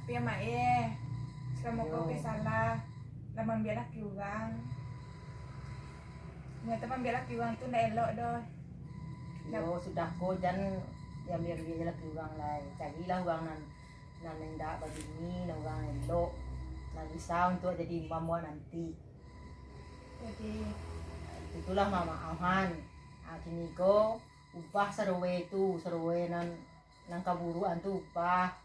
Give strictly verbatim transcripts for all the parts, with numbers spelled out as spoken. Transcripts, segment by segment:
Yo, Mak, eh. Salamo ko Yo. Oke salah. Lah mambiak laki urang. Nyato mambiak laki urang tu ndak elok doh. Yo, sudah ko, jan diambiak-ambiak laki urang lai. Carilah urang nan, nan indak babini, nan urang elok, nan bisa untuak jadi imam awak nanti. Jadi, itulah mamaafan. Ah, kini ko, ubah saruwe tu, saruwe nan, nan kaburukan tu ubah.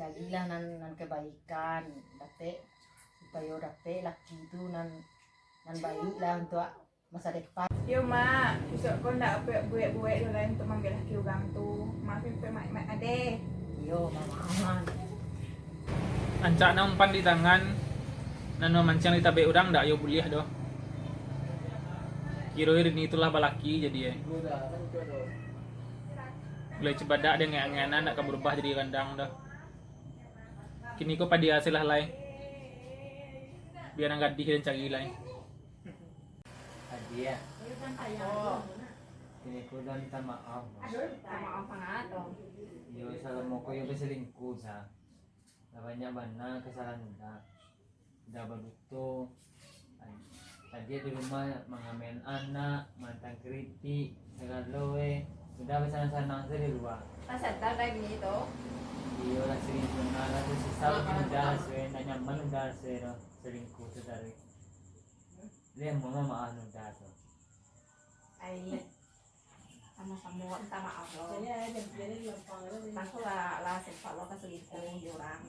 Carilah nan, nan kebaikan, dapek, supayo dapek laki tu nan, nan baik lah untuak masa depan. Yo, Mak, bisuak ko ndak buek-buek doh lai untuak mambiak laki urang tu. Maafin pe, Mak, Mak Ade. Iyo, Mak, Mak. Rancak nan umpan di tangan, nan mamanciang di tabek urang, ndak yo buliah doh. Kiro Rini tu lah balaki jadi, eh. Gulai cubadak dek angek-angekan ndak ka barubah jadi randang doh. Kini ko padiya se lah lai. Bia nan gadih den cari lai. Hadiah. Kini ko udah minta maaf, Mas. Minta maaf manga tu? Yo, salamo ko yo basalingkuh, sa. Lah banyak bana kasalahan udah. Udah baduto. Tadi di rumah mangamen anak, mantang keripik, sagalo, eh. Udah basanang-sanang se di lua. Lah sadar dah kini tu? Iyo lah, sering pernah lah tu, susah lah udah se, ndak nyaman udah se tu, selingkuh tu tadi. Dia mau mama anu dah tu. Ai. Samo-samo minta maaf lo. Aku lah, lah sempat lo ka selingkuh di urang.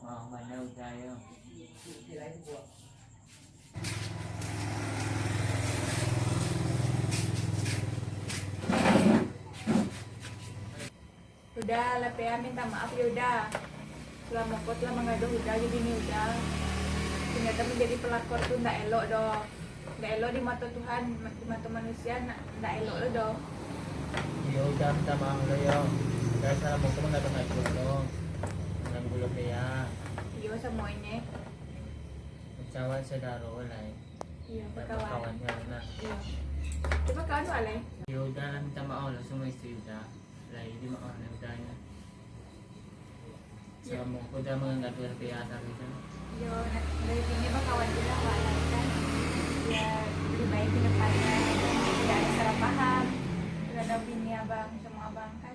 Maaf bana udah yo. Uda, lah Pea minta maaf yo Uda. Salamo ko lah manggaduah Uda jo bini Uda. Tanyata manjadi palakor tu ndak elok doh. Ndak elok di mato Tuhan, di mato manusia, ndak, ndak elok lo doh. Iyo Uda, minta maaf lo yo. Uda salamo ko manggaduah-gaduah lo. Mangganggu lo Pea. Iyo, samo iko. Macam awak saudaro lai. Iyo, bakawan. Bakawan yo nah. Iyo. Cubo kawan wak lai. Iyo Uda, lah minta maaf lo samo istri Uda. Lai dimaafkan Uda nyo. Iyo. Salamo ko Uda manggaduah Pea tadi tu. Iyo, nah, dari kini bakawan tu lah wak lai kan. Yo, lebih baik ke depannya. Tidak ada salah paham terhadap bini abang samo abang kan.